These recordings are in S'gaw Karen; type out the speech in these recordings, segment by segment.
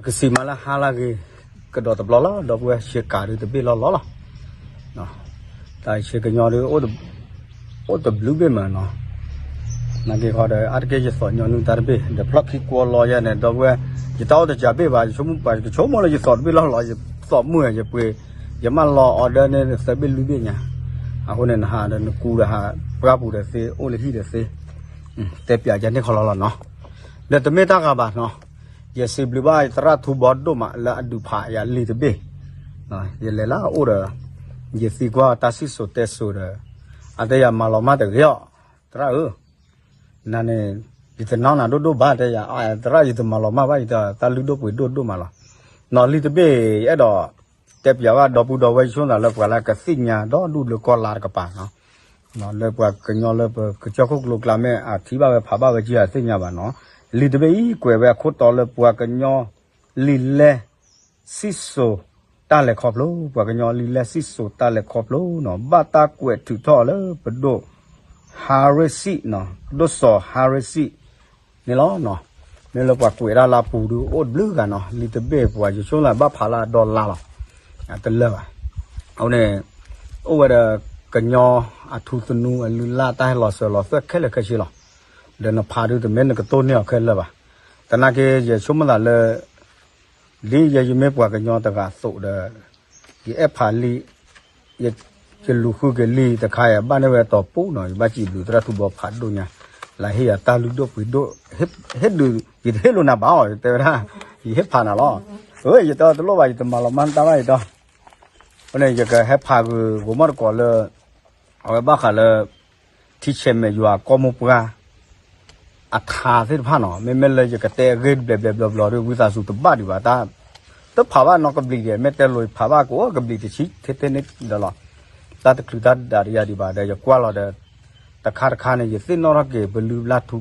ကစံးမးလၢဟါလၢအဂ့ၤ ကဒီးတဘျီလီၤ ဒီပုၢ်ဝဲၢ် ဆ့ကၤဒုတဘ့ၣ်လီၤလီၤလီၤ. တၢ်ဆ့ကညီဒု အိၣ်တဘျုးဘ့ၣ်မးနီၤ. နာ်က့ဃီဒီး အါတက့ၢ်ယသီၣ်ညီနုၢ်တၢ်တဘ့ၣ် ဒီးဖျီၣ်ခံကွီလီၤယဲန့ၣ် ဒီပုၢ်ဝဲၢ် ယတၢ်အိၣ်တစှၤဘ့ၣ်ဘၣ် ယဆိကမိၣ်ပှၤ ယကဆိကမိၣ်လၢယသီၣ်တဘ့ၣ်လီၤလီၤ ယသီၣ်မုၢ်ယပှ့ၤ ယမၢလီၤ order န့ၣ်သၢဘ့ၣ်လွံၢ်ဘ့ၣ်ညါ. အဃိန့ၣ် နဟးဒီးနကူဒီးဟး ပှၢ်ပူၤဒီးသ့ အိၣ်လၢဟံၣ်ဒီးသ့ တဲပၠးယၤန့ၣ်ခီလီၤလီၤနီၤ. ဒီးတမ့ၢ်တၢ်ဂၤဘၣ်နီၤ. ယစံးဘျုးဘၣ်သရၣ်ထူဘီဒိၣ်မးလၢအဒုးဖးယၤလံာ်တဘ့ၣ်. ယလဲၤလၢအအိၣ်ဒီး ယသံကွၢ်တၢ်စံၣ်စိၤတဲစိၤဒီး အတဲယၤမၤလီၤမၢ်တဂ့ၤအီၤ သရၣ်ဧၢ. နၤန့ၣ် ယတနာ်နၤဒိၣ်ဒိၣ်ဘၣ် တဲယၤ သရၣ် ယတမၤလီၤမၢ်ဘၣ် ယတၢ်လုၢ်ဒိၣ်ပှ့ၤဒိၣ်ဒိၣ်မးလီၤ. နီၤလံာ်တဘ့ၣ် ယအဲၣ်ဒိး တဲပၠးဘၣ်ဒီပုၢ်ဒီဝဲၢ် ယဆိကမိၣ်သးလၢပှၤလၢကသ့ၣ်ညါဒီဒူၣ်လၢကီၢ်လါတကပၤနီၤ. လၢပှၤကညီလၢပကစၢၢ်ခိၣ်ကလိကျါမ့ၢ်အထံၣ်ဘၣ်ဝဲဖးဘၣ်ဝဲက့ၤအသ့ၣ်ညါဘၣ်နီၤ. လံာ်တဘ့ၣ်အံၤ ကွဲးဝဲအခိၣ်တီလၢပှၤကညီလံာ်လဲၢ်စံၣ်စိၤတၢ်လဲၤခီဖျိ ပှၤကညီလံာ်လဲၢ်စံၣ်စိၤတၢ်လဲၤခီဖျိနီၤ ဘၣ်တၢ်ကွဲးထုးထီၣ်လၢပဒိၣ် ဟါရ့ၣ်စံၣ်နီၤ ဒိၣ်စီၤဟါရ့ၣ်စံၣ်န့ၣ်လီၤ. မ့ၢ်လၢပှၤကွဲးဒၣ်လၢပူၤဒု အိၣ်တဘျုးဂၤနီၤ လံာ်တဘ့ၣ်ပှၤယဆိကမိၣ်သးဘၣ်ဖးလၢအဒီလါလီၤ. တလၢာ်ဘၣ်. အဃိန့ၣ် အိၣ်ဝဲဒီးကညီအထူသနူအလုၢ်အလၢ်တၢ်ဟဲလီၤစၢၤလီၤသွဲၣ်ခဲလၢာ်ခဲဆ့လီၤ. ဒီးနဖးဒုတမ့ၢ်နကတိၢ်န့ၢ်အီၤခဲလၢာ်ဘၣ်. သနာ်က့ ယဆိကမိၣ်သးလၢ ဒ်ယဲယမ့ၢ်ပှၤကညီတဂၤအသိးဒီး ယအဲၣ်ဖးလံာ် ယလူၤဃုက့ၤလံာ်တခါအံၤ ဘၣ်န့ၢ်ဝဲတီၢ်ပူၤနီၤ ယဘၣ်စံးဘျုးသရၣ်ထူဘီဖးဒိၣ်ညါ လၢဟ့ၣ်ယၤတၢ်လုၢ်ဒိၣ်ပှ့ၤဒိၣ် ဟ့ၣ်ဒုး ယတဟ့ၣ်လိာ်နၤဘၣ်အီၤ ယတဲဝဲဒၣ် ယဟ့ၣ်ဖးနၤလီၤ. အၢ ယတဲအီၤတလိၣ်ဘၣ် ယတမၤလီၤမၢ်တၢ်ဘၣ်ယတီ အဃိန့ၣ် ယကဟဲဖးဂုာ်ဂိၤမီၣ်တကိးလၢ အဝဲဘၣ်ဃးလၢ ထံဆဲးမဲာ်ယွၤကီၢ်မိၢ်ပှၢ် အထါသ့ၣ်တဖၣ်နီၤ မ့မ့ၢ်လၢယကတဲအဂ့ၢ်ဘျဲးဘျဲးဘျီဘျီဒီး ဝံသးစူၤတဘၣ်ဒံးဘၣ် တၢ် တဖးဘၣ်နီတဘျီဒံး မ့ၢ်တဲလိၤယဖးဘၣ်ကအိၣ်ကဘျံးတဆံထဲထဲန့ၣ်ဒီးလီၤ. တၢ်တချုးတၢ်ဒးတယၤဒံးဘၣ်ဒီး ယကွၢ်လီၤဒီး တခါတခါန့ၣ် ယသ့ၣ်နီၣ်ထီၣ်က့ၤပလုၢ်ပလၢ်ထူ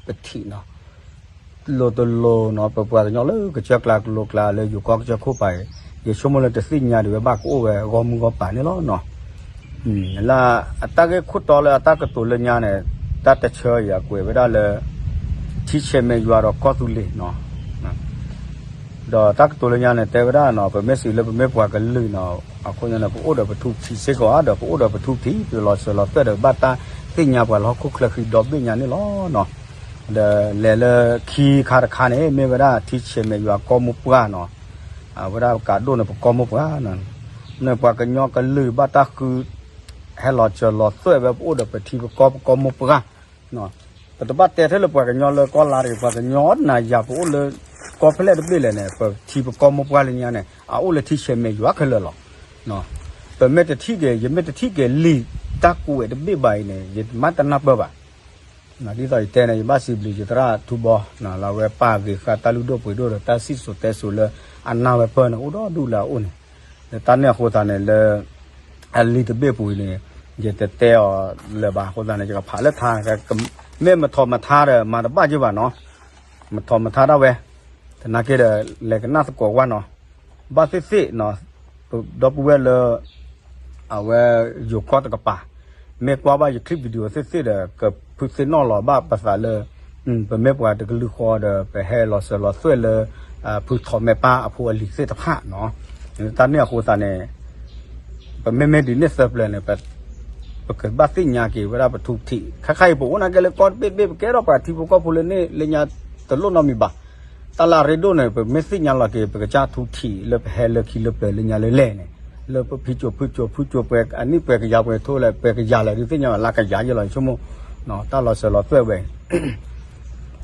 ပထံးနီၤ လိၤတလိၤနီၤ ပပှၤကညီလၢကစၢၢ်ကျါကလိကျါလၢယိၤကီၢ်ကစၢၢ်ခိၣ်ပၤအံၤ ယဆိကမိၣ်လၢတသ့ၣ်ညါဒံးဝဲဘၣ်ကအိၣ်ဝဲဂီၢ်မုၢ်ဂီၢ်ပၤန့ၣ်လီၤ. လၢအတၢ်ဂ့ၢ်ခိၣ်တီလၢအတၢ်ကတိၤလၢညါန့ၣ် တၢ်တဆၢအံၤအကွဲးဝဲဒၣ်လၢ ထံဆဲးမဲာ်ယွၤဒီးကီၢ်သူလ့ၤနီၤ ဒီးတၢ်ကတိၤလၢညါန့ၣ် တဲဝဲဒၣ်နီၤ ပမ့ၢ်စံးလၢပမ့ၢ်ပှၤကလုာ်နီၤ အဃိန့ၣ် ပအိၣ်ဒီးပထူပထံးစ့ၢ်ကီးဧါ ဒီးပအိၣ်ဒီးပထူပထံး ပလီၤစၢၤလီၤသွဲၣ်ဒီးဘၣ်တၢ်သ့ၣ်ညါပှၤလၢဟီၣ်ခိၣ်ချၢဃံဒီဘ့ၣ်ညါန့ၣ်လီၤ. ဒီးလဲၤလၢခံခါတခါန့ၣ် မ့ၢ်ဝဲဒၣ်ထံဆဲးမဲာ်ယွၤကီၢ်မိၢ်ပှၢ်နီၤ အဝဲဒၣ်ကးဒိၣ်န့ၣ် ပကီၢ်မိၢ်ပှၢ်နီၤ န့ၣ်ပှၤကညီကလုာ်ဘၣ်တၢ်ဃု ဟဲလီၤစၢၤလီၤသွဲၣ်ဝဲပအိၣ်ဒီးပထံပကီၢ်ပကီၢ်မိၢ်ပှၢ် ပတဘၣ်တဲထဲလၢပှၤကညီလၢကီၢ်လါတဂ့ၤ ပှၤကညီနၤယၤ ပအိၣ်လၢကီၢ်ဖဲလဲၣ်တဘ့ၣ်လဲၣ်န့ၣ် ပထံပကီၢ်မိၢ်ပှၢ်လၢညါန့ၣ် အအိၣ်လၢထံဆဲးမဲာ်ယွၤခဲလၢာ်လီၤ. ပမ့ၢ်တထံၣ်က့ၤ ယမ့ၢ်တထံၣ်က့ၤလံာ်တၢ်ကွဲးတဘ့ၣ်ဘၣ်အံၤန့ၣ် ယမ့ၢ်တနၢ်ပၢၢ်ဘၣ်. ဒ်သိးယတဲန့ၣ် ယဘၣ်စံးဘျုးယသရၣ်ထူဘီ လၢအဝဲပာ်ဂ့ၤဃာ်တၢ်လုၢ်ဒိၣ်ပှ့ၤဒိၣ်ဒီးတၢ်စံၣ်စိၤတဲစိၤလၢအနၢ်ဝဲပၢၢ်န့ၣ် အိၣ်ဒီဒူၣ်လၢအအိၣ်န့ၣ် လၢတၢ်န့ၣ်အဃိသတးန့ၣ်လၢ အလံာ်တဘ့ၣ်ပူၤန့ၣ် ယတတဲအီၤလၢၤဘၣ်အဃိသတးန့ၣ် ယကဖးလၢထါ မ့ၢ်မထီၣ်မထါဒီးမၤတဘၣ်က့ၤဘၣ်နီၤ မထီၣ်မထါဒၣ်ဝဲ သနာ်က့ဒီး လဲၤကနၣ်သကိးဝဲနီၤ ဘၣ်သ့ၣ်သ့ၣ်နီၤ ဒီပုၢ်ဝဲၢ်လၢ အဝဲယိၤကီၢ်တကပၤ မ့ၢ်ကွၢ်ဘၣ်ယ clip video သ့ၣ်သ့ၣ်ဒီး ကဖုသ့ၣ်နီၣ်လီၤဘၣ်ပသးလၢ ပမ့ၢ်ပှၤတကလုာ်ဃီဒီး ပဟဲလီၤစၢၤလီၤသွဲၣ်လၢ ဖုထီၣ်မဲာ်ပၢ်အဖိအလံၤသ့ၣ်တဖၣ်နီၤ တၢ်န့ၣ်အဃိသတးန့ၣ် ပမ့မ့ၢ်ဒ်န့ၣ်သၢပျၢၤန့ၣ် ပကဘၣ်သ့ၣ်ညါက့ၤဝဲဒၣ်ပထူပထံး ခါခါအံၤပအိၣ်နာ်က့လၢကီၢ်တဘ့ၣ်တဘ့ၣ် ပကဲထီၣ်ပှၤထံဖိကီၢ်ဖိလၢန့ၣ်လၢညါတလိၣ်နီတမံၤဘၣ်. တၢ်လၢအရ့ဒိၣ်န့ၣ် ပမ့ၢ်သ့ၣ်ညါလီၤက့ၤ ပကစၢ်ထူထံးလၢပဟဲလၢခံလၢပျၢၤလၢညါလၢလဲၣ်န့ၣ် လၢပဖံကၠိဖုကၠိဖုကၠိပှဲၤအနံၣ်ပှဲၤကယၤပှဲၤထိလဲၣ် ပှဲၤကယၤလဲၣ်ဒုးသ့ၣ်ညါလၢကယၤယဲလီၤ ယဆိကမိၣ် တၢ်လီၤစၢၤလီၤသွဲၣ်ဝဲ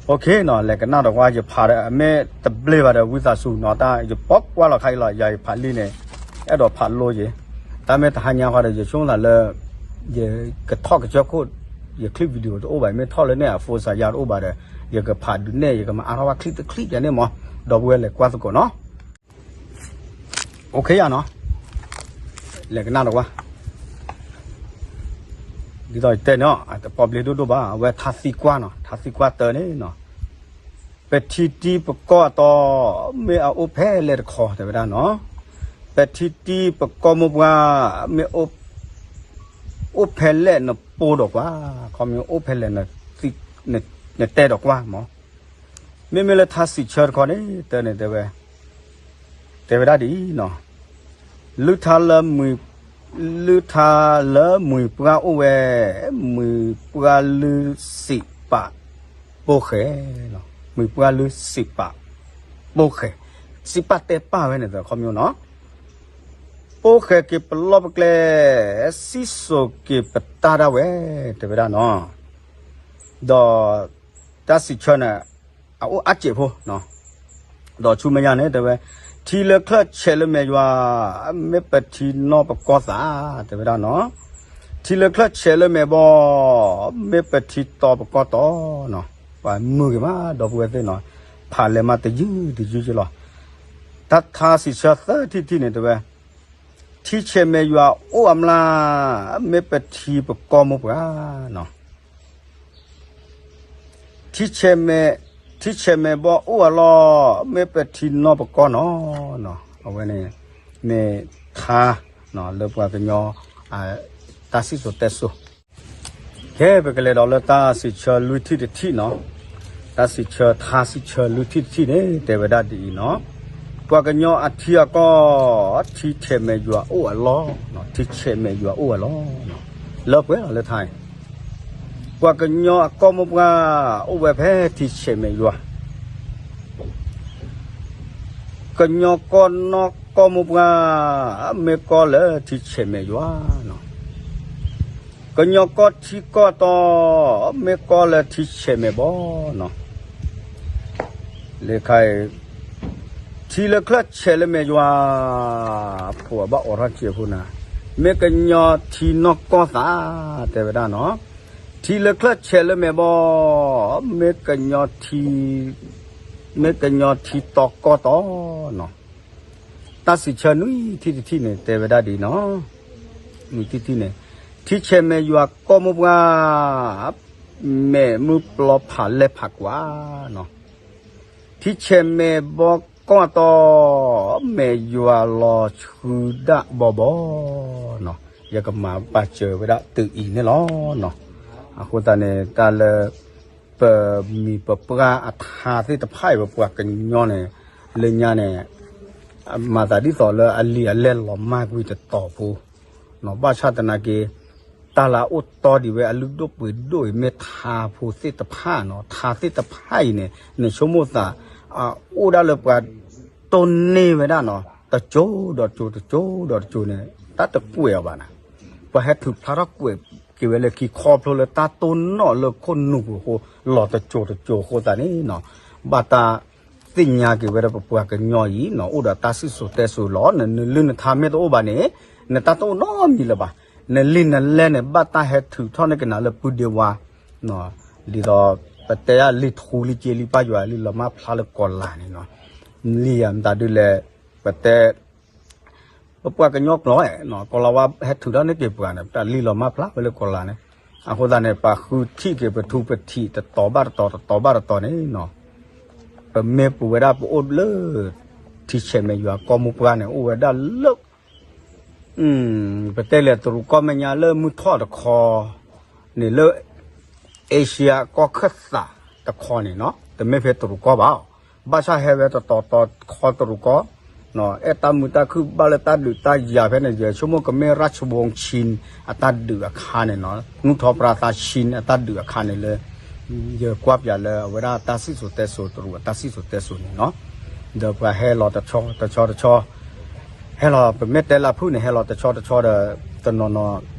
OK နီၤ လဲၤကနၣ်ဒီးကွၢ် ယဖးဒီး မ့ၢ်တဘျ့ဘၣ်ဒီး ဝံသးစူၤနီၤ တၢ်ယပီၣ်ကွၢ်လီၤခါအံၤလီၤ ယၤယဖးလံာ်န့ၣ် အဲၣ်ဒိးဖးလိယ့ၤ တၢ်မ့ၢ်တဟါညါဃီဒီး ယဆိကမိၣ်သးလၢ ယကထီၣ်ကစၢၢ်ခိၣ် ယ clip video တအိၣ်ဘၣ် မ့ၢ်ထီၣ်လၢန့ၣ်အ phone စၤယါတအိၣ်ဘၣ်ဒီး ယကဖးဒုးနဲၣ် ယကမၤအါထီၣ်ဘၣ် clip တ clip ယၤန့ၣ်မး ဒီပုၢ်ဝဲၢ်လဲၤကွၢ်သကိးနီၤ OK ယၤနီၤ လဲၤကနၣ်ဒီးကွၢ် ဒ်သိးယတဲန့ၣ် တပီၣ်ဘျ့းဒိၣ်ဒိၣ်ဘၣ် အဝဲထါသံကွၢ်နီၤ ထါသံကွၢ်တၢ်န့ၣ်နီၤ ပထံတံပကီၢ်အတီ မ့ၢ်အအိၣ်ဖဲလဲၣ်တခီ တဲဝဲဒၣ်နီၤ ပထံတံပကီၢ်မိၢ်ပှၢ် မ့ၢ်အိၣ်ဖဲလဲၣ်နပိၢ်ဒီးကွၢ် ခီမ့ၢ်အိၣ်ဖဲလဲၣ် နတဲဒီးကွၢ်မး မ့မ့ၢ်လၢထါစံးဆၢတခီန့ၣ် တဲန့ၣ်တဲဝဲ တဲဝဲဒၣ်ဒ်အံၤနီၤ, လုၢ်ထါလၢ လုၢ်ထါလၢမှံၤပှၢ်အိၣ်ဝဲ, မှံၤပှၢ်လုၢ်စံးပာ်ပိၢ်ဃဲနီၤ, မှံၤပှၢ်လုၢ်စံးပာ်ပိၢ်ဃဲ, စံးပာ်တဲပာ်ဝဲန့ၣ် အခီပညီနီၤ, ပိၢ်ဃဲက့ၤပလီၢ်ပကျဲ, စံၣ်စိၤက့ၤပတၢ်ဒၣ်ဝဲ, တဲဝဲဒၣ်နီၤ, ဒီး တၢ်စံးဆၢန့ၣ် အအိၣ်အါစဲးဖိ ဒီးဆူမဲာ်ညါန့ၣ်တဲဝဲ, ထံလၢချၢၣ်ဆဲးလၢမဲာ်ယွၤ, မ့ၢ်ပထံနီၢ်ပကီၢ်သး, တဲဝဲဒၣ်နီၤ, ထံလၢချၢၣ်ဆဲးလၢမဲာ်ဘီ, မ့ၢ်ပထံတီပကီၢ်တီနီၤ, ပှၤမုာ်ဂ့ၤမး ဒီပုၢ်ဝဲၢ်သ့ၣ်နီၤ, ဖးလဲၤမးတယုၢ်တယုၢ်က့လီၤ, တၢ်ထါစံးဆၢသၢထံၣ်တထံၣ်န့ၣ်တဲဝဲ, ထံဆဲးမဲာ်ယွၤအိၣ်အမျၢ်, မ့ၢ်ပထံပကီၢ်မိၢ်ပှၢ်နီၤ, ထံဆဲးမဲာ်, ထံဆဲးမဲာ်ဘီအိၣ်အလီၢ်, မ့ၢ်ပထံနီၢ်ပကီၢ်နီၤ, အဝဲန့ၣ် မ့ၢ်ထါ လၢပှၤကညီ တၢ်စံၣ်စိၤတဲစိၤ, ကဲ ပကလဲၤဒီးလၢတၢ်စံးဆၢလွံၢ်ထံၣ်တထံၣ်နီၤ, တၢ်စံးဆၢထါစံးဆၢလွံၢ်ထံၣ်တထံၣ်န့ၣ် တဲဝဲဒၣ်ဒ်အံၤနီၤ, ပှၤကညီအထံအကီၢ်, ထံဆဲးမဲာ်ယွၤအိၣ်အလီၢ်, ထံဆဲးမဲာ်ယွၤအိၣ်အလီၢ်, လၢပှဲၤလီၤလၢထါအံၤ, ပှၤကညီအကီၢ်မိၢ်ပှၢ် အိၣ်ဝဲဖဲထံဆဲးမဲာ်ယွၤ ကညီကီၢ်နီၢ်ကီၢ်မိၢ်ပှၢ်, မ့ၢ်ကီၢ်လၢထံဆဲးမဲာ်ယွၤနီၤ, ကညီကီၢ်ထံကီၢ်တီ, မ့ၢ်ကီၢ်လၢထံဆဲးမဲာ်ဘီနီၤ, လၢခါအံၤ, ထံလၢချၢၣ်ဆဲးလၢမဲာ်ယွၤ, ဖိအဘၣ်အိးထီၣ်စဲးဖိနၤ, မ့ၢ်ကညီထံနီၢ်ကီၢ်သး, တဲဝဲဒၣ်နီၤ, ထံလၢချၢၣ်ဆဲးလၢမဲာ်ဘီ, မ့ၢ်ကညီထံ, မ့ၢ်ကညီထံတီကီၢ်တီနီၤ, တၢ်စံးဆၢနွံထံၣ်တထံၣ်န့ၣ် တဲဝဲဒၣ်ဒ်အံၤနီၤ, နွံထံၣ်တထံၣ်န့ၣ်, ထံဆဲးမဲာ်ယွၤကီၢ်မိၢ်ပှၢ်, မဲာ်မုၢ်ပျီဖးလဲၢ်ဖးကွၢ်နီၤ, ထံဆဲးမဲာ်ဘီကီၢ်တီ, မဲာ်ယွၤလီၤဆှုဒၣ်ဘီဘီနီၤ, ယကမၤပာ်စၢၤဝဲဒၣ်တုၤအံၤန့ၣ်လီၤနီၤ, အဃိသတးန့ၣ် တၢ်လၢ ပမံၤပပှၢ်အထါသ့ၣ်တဖၣ်အံၤ ပပှၤကညီန့ၣ် လၢညါန့ၣ် မၤသးဒ်သိးလၢအလံာ်အလဲၢ်လီၤမၢ်ကွံာ်တတီၤဖိ, ဘၣ်ဆၣ်သနာ်က့ တၢ်လၢအအိၣ်တီဒံးဝဲအလုၢ်ဒိၣ်ပှ့ၤဒိၣ်အံၤ မ့ၢ်ထါဖိသ့ၣ်တဖၣ်နီၤ, ထါသ့ၣ်တဖၣ်အံၤန့ၣ် နဆိကမိၣ်သး အအိၣ်ဒၣ်လၢပှၤတိၢ်န့ၢ်ဝဲဒၣ်နီၤ, တစိၤဒီးတစိၤ တစိၤဒီးတစိၤန့ၣ် တၢ်တကွဲးအီၤဘၣ်နၤ, ပှၤဟဲထုးဖျါထီၣ်ကွဲးက့ၤဝဲလၢခံ ခီဖျိလၢတၢ်တိၢ်နီၣ်လၢခိၣ်နူာ်ပူၤအဃိ လီၤတစိၤတစိၤအဃိသတးန့ၣ်နီၤ, ဘၣ်တၢ်သ့ၣ်ညါက့ၤဝဲဒၣ်ပပှၤကညီအံၤနီၤ အိၣ်ဒီးတၢ်စံၣ်စိၤတဲစိၤလီၤ. နလုၢ်နထါမ့ၢ်တအိၣ်ဘၣ်န့ၣ် နတၢ်တအိၣ်နီတမံၤလၢၤဘၣ်. နလံာ်နလဲၢ်န့ၣ် ဘၣ်တၢ်ဟဲထုးထီၣ်န့ၢ်ကနၤလၢပုၢ်ဒ့ဝါ ဒ်သိးပတဲယၤလံာ်ထူလံာ်စ့လံာ်ပၢ်ယွၤလံာ်လီၤမၢ်ဖျါလၢကီၤလၤန့ၣ်နီၤ, လံာ်ယၤမတၤဒုလဲၣ်, ပတဲ ပပှၤကညီကျိာ်နီၤ ကီၤလၤဝါဟဲထုးထီၣ်န့ၢ်က့ၤပှၤန့ၣ် ပတၢ်လံာ်လီၤမၢ်ဖျါဝဲလၢကီၤလၤန့ၣ်, အဃိသတးန့ၣ် ပှၤဃုထံၣ်က့ၤပထူပထံးတတီၤဘၣ်တတီၤ တတီၤဘၣ်တတီၤန့ၣ်နီၤ, ပမ့ၢ်ပူၤဝဲဒၣ်ပအိၣ်လၢ ထံဆဲးမဲာ်ယွၤကီၢ်မိၢ်ပှၢ်န့ၣ် အိၣ်ဝဲဒၣ်လၢ ပတဲလဲၣ်တရူးကီၢ်မဲာ်ညါလၢမုၢ်ထီၣ်တခီန့ၣ် လၢ Asia ကီၢ်ခၢၣ်သးတခီန့ၣ်နီၤ တမ့ၢ်ဖဲတရူးကီၢ်ဘၣ်, ဘၣ်ဆၣ်ဟဲဝဲတတီၤတီၤတခီတရူးကီၢ်, အဲၣ်တၢ်မုာ်တၢ်ခုၣ်ဘၣ်လၢတၢ်ဒုးတၢ်ယၤဖဲန့ၣ် ယဆိကမိၣ်ကမ့ၢ် ရၢၡဘိၣ်ဆံၣ် အတၢ်ဒုးအခါန့ၣ်နီၤ နူၢ်ထီၣ်ပြၢသးဆံၣ်အတၢ်ဒုးအခါန့ၣ်လၢ ယကွၢ်ပၠးလၢအဝဲဒၣ်တၢ်စံၣ်စိၤတဲစိၤတရူးအတၢ်စံၣ်စိၤတဲစိၤန့ၣ်နီၤ, ဒီးပှၤဟဲလီၤတဆီတဆီတဆီ ဟဲလီၤ ပမ့ၢ်တဲလၢဖုၣ်န့ၣ် ဟဲလီၤတဆီတဆီဒီး တနီၤနီၤ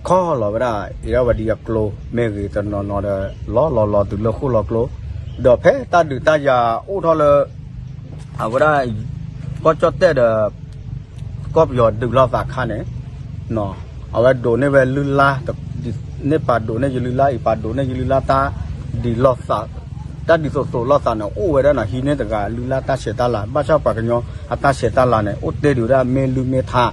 ခီလီၤဝဲဒၣ် အ့ရဝတံအကျိ မ့ၢ်ဂ့ၤ တနီၤနီၤဒီး လီၤလီၤလီၤတုၤလၢဃိၣ်လီၤကျိ, ဒီးဖဲတၢ်ဒုးတၢ်ယၤအိၣ်ထီၣ်လၢ အဝဲဒၣ် ကီၢ်ကၠီၣ်တဲၣ်ဒီး ကီၢ်ပယီၤဒုးလိာ်သးအခါန့ၣ် အဝဲဒိးန့ၢ်ဝဲလုၢ်လၢ် န့ၢ်ပာ်ဒိးန့ၢ်ယလုၢ်လၢ် အံၤပာ်ဒိးန့ၢ်ယလုၢ်လၢ် တၢ်ဒ်လိာ်သး တၢ်ဒ်သိးသိးလိာ်သးန့ၣ် အိၣ်ဝဲဒၣ်နီၤ ဟံးန့ၢ်တဂၤလုၢ်လၢ်တၢ်ဆဲးတၢ်လၤ ဘၣ်ဆၣ်ပှၤကညီအတၢ်ဆဲးတၢ်လၤန့ၣ် အိၣ်တ့ၢ်ဒံးဝဲဒၣ်မ့ၢ်လုၢ်မ့ၢ်ထါ,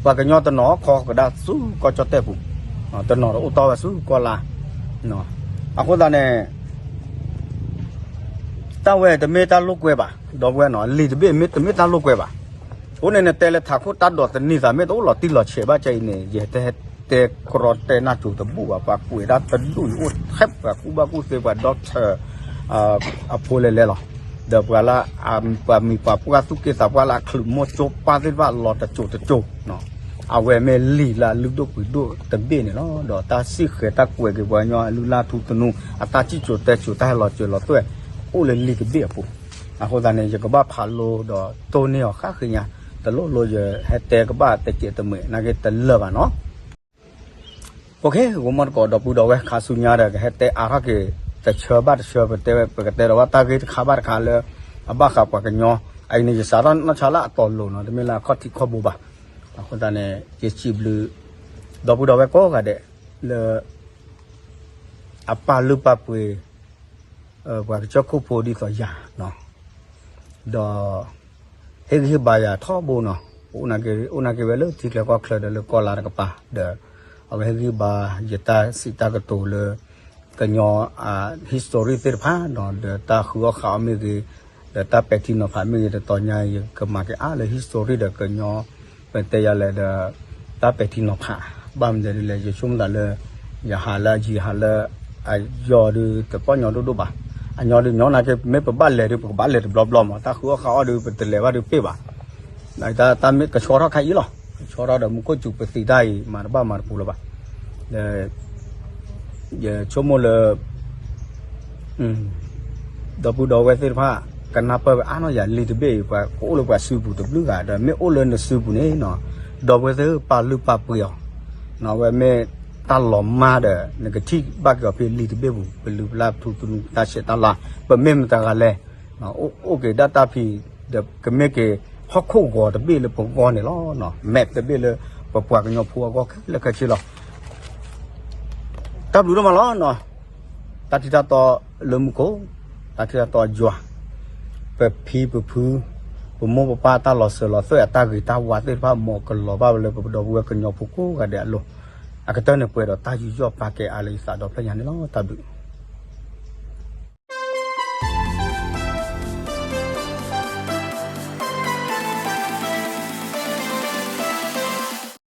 ပှၤကညီတနီၤခီကဒါဆူကီၢ်ကၠီၣ်တဲၣ်ပူၤ, တနီၤဒီးအိၣ်တီၢ်ဝဲဆူကီၢ်လါ, အဃိသတးန့ၣ် တၢ်ဝဲတမ့ၢ်တၢ်လိာ်ကွဲဘၣ် ဒီပုၢ်ဝဲၢ်နီၤ လံာ်တဘ့ၣ်မ့ၢ်တမ့ၢ်တၢ်လိာ်ကွဲဘၣ်, အဃိန့ၣ် နတဲလၢထးခိၣ်တၢ်ဒိးသန့ၤသး မ့ၢ်တအိၣ်လီၤတံၢ်လီၤဆဲးဘၣ်ကဲအံၤန့ၣ် ယဟဲတဲတဲကြီတဲနၢ်စိၤတဘူၣ်ဘၣ် ပှၤကွဲးဒၣ်တဒူၣ်အံၤ အိၣ်ထဲပှၤကူၣ်ဘၣ်ကူၣ်သ့ ပှၤ doctor အဖိလဲၤလဲၤလီၤ ဒီးပှၤလၢ ပှၤမံၤပှၤပှၢ်သူၣ်က့သးပှၢ်လၢအချုးမိၢ်ကၠိပၢ်သ့ၣ်တဖၣ်လီၤတစိၤတစိၤ, အဝဲမ့ၢ်လံာ်လၢအလုၢ်ဒိၣ်ပှ့ၤဒိၣ်တဘ့ၣ်န့ၣ်လီၤ. ဒီးတၢ်စံၣ်ဃဲၤတၢ်ကွဲးက့ၤပှၤကညီအလုၢ်အလၢ်ထူသနူ အတၢ်စံၣ်စိၤတဲစိၤတၢ်ဟဲလီၤစၢၤလီၤသွဲၣ် အိၣ်လၢလံာ်တဘ့ၣ်အပူၤ. အဃိသတးန့ၣ် ယကဘၣ်ဖးလိဒီးတိၢ်န့ၢ်အီၤဃၣ်ဃ့ညါ, တလိၣ်လိယဟဲတဲကဘၣ်တစဲးတမှဲး နာ်က့တလၢာ်ဘၣ်နီၤ. အိၣ်ခ့ ဂီၤမီၢ်တကိး ဒီပုၢ်ဒီဝဲၢ် ခါဆူညါဒီး ကဟဲတဲအါထီၣ်က့ၤ တဆၢဘၣ်တဆၢ ပတဲဝဲ ပကတဲဒီးဘၣ်တၢ်ဂ့ၢ်တခါဘၣ်တခါလၢ အဘၣ်ဃးပှၤကညီ, အအံၤန့ၣ် ယစးထီၣ်နီၢ်ဆါလၢအတီၤလိၤနီၤ, တမ့ၢ်လၢအခီၣ်ထံးခီၣ်ဘိဘၣ်. အဃိသတးန့ၣ် ယစံးဘျုး ဒီပုၢ်ဒီဝဲၢ်ကိးဂၤဒဲး လၢ အပာ်လုၢ်ပာ်ပှ့ၤ ပှၤကစၢၢ်ခိၣ်ဖိဒ်သိးယၤနီၤ, ဒီး ဟ့ၣ်ဂံၢ်ဟ့ၣ်ဘါယၤထီဘိနီၤ, အိၣ်နာ်က့ဝဲလၢထံချၢကီၢ်ချၢဒီးလၢကီၢ်လါတကပၤ, ဒီးအဝဲဟ့ၣ်ဂံၢ်ဘါယတၢ်စံးတၢ်ကတိၤလၢ ကညီ history သ့ၣ်တဖၣ်နီၤ, ဒီးတၢ်ဃုအီၣ်ဃးအီၣ်မ့ၢ်ဂ့ၤ, ဒီးတၢ်ပဲာ်ထံနီၤဖးမ့ၢ်ဂ့ၤ, တတီၤညါယကမၤက့ၤအါလၢ history ဒီးကညီ ပတဲယၤလဲၣ်ဒီး တၢ်ပဲာ်ထံနီၤဖး, ဘၣ်မနုၤဒ်လဲၣ် ယဆိကမိၣ်သးလၢ ယဟးလၢအယံၤဟးလၢအယီၤဒုး တပီၢ်ညီဒိၣ်ဒိၣ်ဘၣ်, အညီဒုးညီနာ်က့ မ့ၢ်ပဘၣ်လဲၤဒုး ပကဘၣ်လဲၤတဘျီဘျီမး, တၢ်ဃုအီၣ်ဃးအီၣ်ဒုး ပတလဲၤဘၣ်ဒုးပ့ၢ်ဘၣ်, တၢ်မ့ၢ်ကဆှီထီၣ်ခါအံၤလီၤ, ကဆှီထီၣ်ဒီးမူခိၣ်စူၤပသံးတၢ်အံၤ မၤတဘၣ်မၤတပူၤလၢၤဘၣ်, ဒီး ယဆိကမိၣ်လၢ ဒီပုၢ်ဒီဝဲၢ်သ့ၣ်တဖၣ် ကနၢ်ပၢၢ်ဝဲအါနီၢ်ယၤလံာ်တဘ့ၣ်အံၤ ပှၤကအိၣ်လၢပှၤစုပူၤတဘျုးဂၤ ဒီးမ့ၢ်အိၣ်လၢနစုပူၤန့ၣ်နီၤ, ဒီပုၢ်ဝဲၢ်သ့ၣ်ပာ်လုၢ်ပာ်ပှ့ၤအီၤ, အဝဲမ့ၢ်တၢ်လီၤမၢ်ဒီး နကထံၣ်ဘၣ်က့ၤအီၤဖဲလံာ်တဘ့ၣ်ပူၤ ပလုၢ်ပလၢ်ထူသနူတၢ်ဆဲးတၢ်လၤ, ပမ့ၢ်မတၤတဂၤလဲၣ် အိၣ်က့ၤဒၣ်တၢ်ဖံး ဒီးကမ့ၢ်က့ၤဟီၣ်ခိၣ်ဂီၤတဘ့ၣ်လၢပဂီၢ်န့ၣ်လီၤ, မဲာ်တဘ့ၣ်လၢပပှၤကညီဖိအဂီၢ်ခဲလၢာ်ခဲဆ့လီၤ. တၢ်ဘျုးဒိၣ်မးလီၤနီၤ, တၢ်ထံၣ်တၢ်တီလၢမူခိၣ်, တၢ်ထံၣ်တၢ်တီယွၤ, ပဖံပဖု, ပမိၢ်ပပၢ်တၢ်လီၤစၢၤလီၤသွဲၣ်အတၢ်ဂ့ၤတၢ်ဝါသ့ၣ်တဖၣ် မ်ကလီၤဘၣ်ဝဲလၢပဒီပုၢ်ဝဲၢ်ကညီဖိကိးဂၤဒဲးအလိၤ, အကတၢၢ်န့ၣ်ပှဲၤဒီးတၢ်ယူးယီၣ်ပာ်ကဲအါလၢယသးဒီဖျၢၣ်ညါန့ၣ်လီၤ. တၢ်ဘျုး